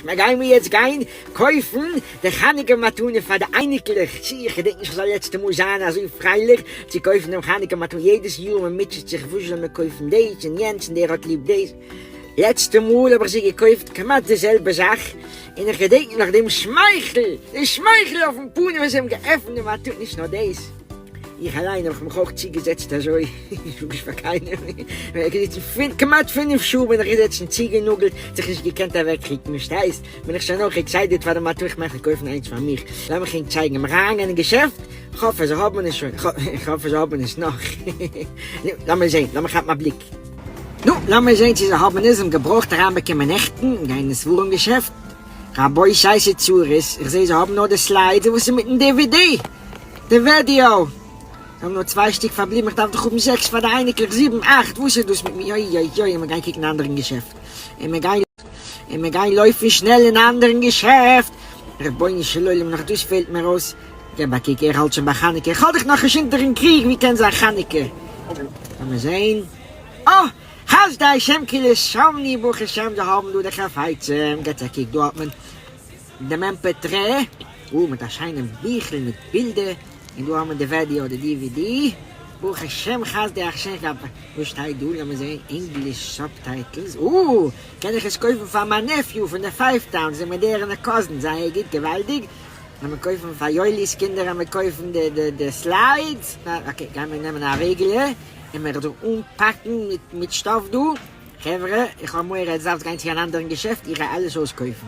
מיר גיימיר יעצט גיין קויפן די חנוכה מתנה פאר די אייניקלעך, צי איך געדענק נישט איך זאל לעצטע מאל זיין אזוי פרייליך צו קויפן דעם חנוכה מתנה, יעדעס יאר מען מוטשעט זיך וואס זאל מען קויפן דאס און יענץ און דער האט ליב דאס, לעצטע מאל האב איך זיי געקויפט כמעט די זעלבע זאך, און איך געדענק נאך דעם שמייכל, די שמייכל אויפן פנים ווען זיי האבן געעפנט די מתנה, נישט נאר דאס, איך אליין האב איך מיך אויך צוגעזעצט אזוי, איך זאג נישט פאר קיינעם, כמעט פינף שעה בין איך געזעצן צוגענאגלט, זיך נישט געקענט אוועקרוקן, פארשטייסט? בין איך שוין אויך excited פאר די מתנה, איך מעג קויפן איינס פאר מיך, לאמיך ענק צייגן, לאמיך אריינגיין אין געשעפט, כ'האף אז זיי האבן עס שוין, כ'האף אז זיי האבן עס נאך, נו, לאמיר זען, לאמיך כאפן א בליק. נו, לאמיר זען צו זיי האבן עס, זיי האבן געברויכט אריינבאקומען נעכטן, גיין אין ספרים געשעפט, רבותי ס'איז צרות, איך זעה זיי האבן נאר די slides, וואס איז מיטן DVD? די וועדיאו! זיי האבן נאר צוויי שטיק פארבליבן, איך דארף דאך האבן זעקס פאר די אייניקלעך, זיבן, אכט, וואס איז דאס מיט מיר, אוי אוי אוי, לאמיר גיין קוקן אין אנדערן געשעפט, און מיר גיין, און מיר גיין לויפן שנעל אין אנדערן געשעפט, רבונו של עולם נאך דאס פעלט מיר אויס, געב א קוק ער האלט שוין ביי חנוכה, איך האלט דאך נאכנישט אונטערן קריג, ווי קען זיין חנוכה? לאמיר זעהן, אה! חסדי השם כי לשמני ברוך השם זיי האבן דא די חפצים, געטס א קוק דא האט מען דעם MP3, אה מיט א שיינעם ביכל מיט בילדער, און דא האבן מיר די וועדיאו די DVD, ברוך השם חסדי השם וואס שטייט דא לאמיר זעהן English subtitles, אה קען איך עס קויפן פאר מיין nephew פון די five towns די מאדערענע cousin זייער גוט געוואלדיג, לאמיר קויפן פאר יואלי'ס קינדער לאמיר קויפן די slides, okay גיימיר נעמען א וועגעלע און מיר דא אנפאקן מיט שטאף דא, חברה איך האב מורא עטס דארפטס גיין צו אן אנדערן געשעפט איך גיי אלעס אויסקויפן.